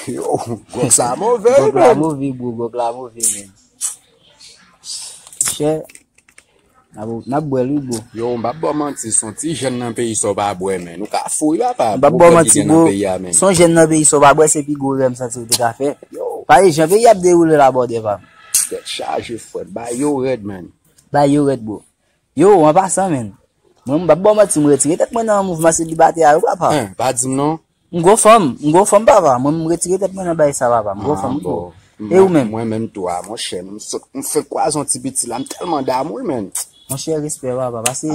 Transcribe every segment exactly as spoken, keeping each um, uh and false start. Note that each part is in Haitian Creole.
Yo, gwòg sa move, wi, menn. Gwòg la move, bro, gwòg la move, menn. Chè, n ap, n ap bwè l, wi, bro. Yo, m p ap ba w manti, se yon ti jèn nan peyi sa w pa bwè, menn. Ou ka fou, wi, papa. M p ap ba w manti, bro. Se yon jèn nan peyi sa w pa bwè, se pi gwo rèv m santi w te ka fè. Yo. Paske jan peyi ap dewoule la, bòdè, pa m. Tèt chaje, frè. Bay yo rèd, menn. Bay yo rèd, bro. Yo, an pasan, menn. Mwen, m p ap ba w manti, m retire tèt mwen nan mouvman selibatè a, wi, papa. Hen, pa di m non. M gwo fanm, m gwo fanm, papa. Mwen, m retire tèt mwen nan bagay sa, papa. M gwo fanm, m gwo. E ou menm? Mwen menm tou, a, monchè, m sot, m fenk kwaze yon ti piti la, m tèlman damou l, menn. Monchè, respè, papa, paske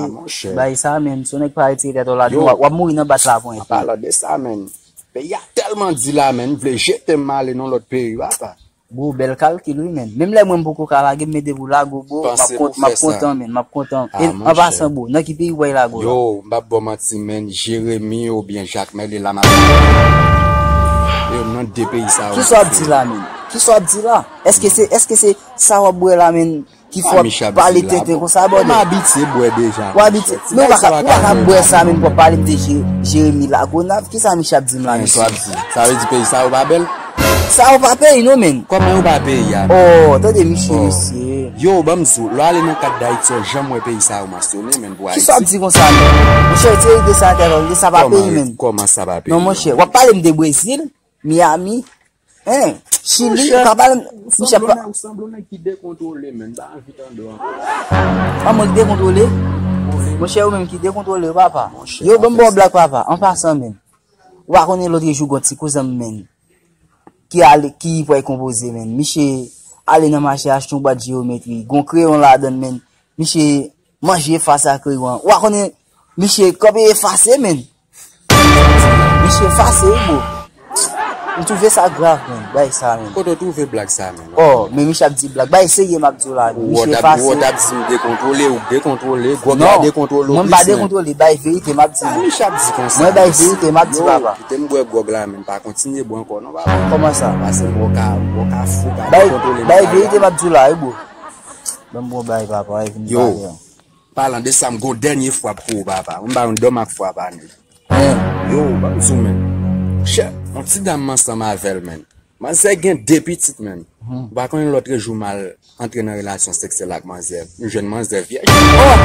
bagay sa, menn, si yon nèg pa retire tèt ou ladan, w ap, w ap mouri nan bat la, pwen. An palan de sa, menn, peyi a tèlman di la, menn, m vle jete m ale nan lòt peyi, papa. Bro, bèl kalkil, wi, menn. Menm lè mwen m poko ka lage, m mete pou lago, bro, m ap kontan, menn, m ap kontan. E an pasan, bro, nan ki peyi w pral lago la? Yo, m p ap ba w manti, menn, Jeremi oubyen Jakmèl, e la m ap yo nan de peyi sa yo. Kisa w ap di la, menn? Kisa w ap di la? Èske se, èske se sa w ap bwè la, menn, ki fè w ap pale tenten konsa, bòdè? M abitye bwè deja. Ou abitye? Men ou pa ka, ou pa ka bwè sa, menn, pou w ap pale m de Je-, Jeremi Lagonav. Kisa Michè ap di m la, mesye? Sa w ap di? Sa vle di peyi sa yo pa bèl? Sa yo pa peyi non, menn. Kòman yo pa peyi a, menn? Oh, tande Michè, mesye. Yo, ban m di w, lè w ale nan kat Dayiti, w janm wè peyi sa yo mansyone, menn, pou Ayiti. Kisa w ap di konsa, menn? Monchè, retire ide sa nan tèt ou, ide sa pa peyi, menn. Kòman sa pa peyi? Non, monchè, w ap pale m de Brezil, Miami, Hein, Chili, ou ka pale m, Michè, pa. Ou sanble yon nèg ki dekontwole, menn, m pa anvi tande w ankò. Kòman ki dekontwole? Monchè, ou menm ki dekontwole, papa. Yo, ban m ba w blag, papa, an pasan, menn. Ou pa konnen lòt jou, gon ti kouzen m, menn, ki ale, ki pral konpoze, menn. Misye ale nan mache achte yon bwat jewometri, gon kreyon ladan l, menn. Misye manje efase ak kreyon an. Ou pa konnen, misye kanpe efase, menn. Misye efase, wi, bro. M twouve sa grav, menn, bagay sa, menn. Kote w twouve blag sa, menn? Oh, men misye ap di blag. Bagay serye m ap di w la, menn. Misye efase. Ou wè w t ap di m dekontwole, ou dekontwole, gwòg la dekontwole w plis, menn. Non, mwen m pa dekontwole, bay verite m ap di, menn. Sa misye ap di konsa? Mwen bay verite m ap di, papa. Yo, kite m bwè gwòg la, menn. Pa kontinye bwè ankò, non, papa. Kòman sa? Paske m wè w ka, m wè w ka fou, w ka dekontwole m. Bay verite m ap di w la, wi, bro. Ban m bon bagay, papa, e vin pale. Yo, palan de sa, m gon dènye frap pou ou, papa. M ba yon dòm ak frap a nèg. Yo, ban m di w, menn. Chè, yon ti dam m ansanm avè l, menn. Manzè gen de pitit, menn. Ou pa konnen lòtrejou m al antre nan relasyon seksyèl ak manzè. M jwenn manzè vyèj. Oh!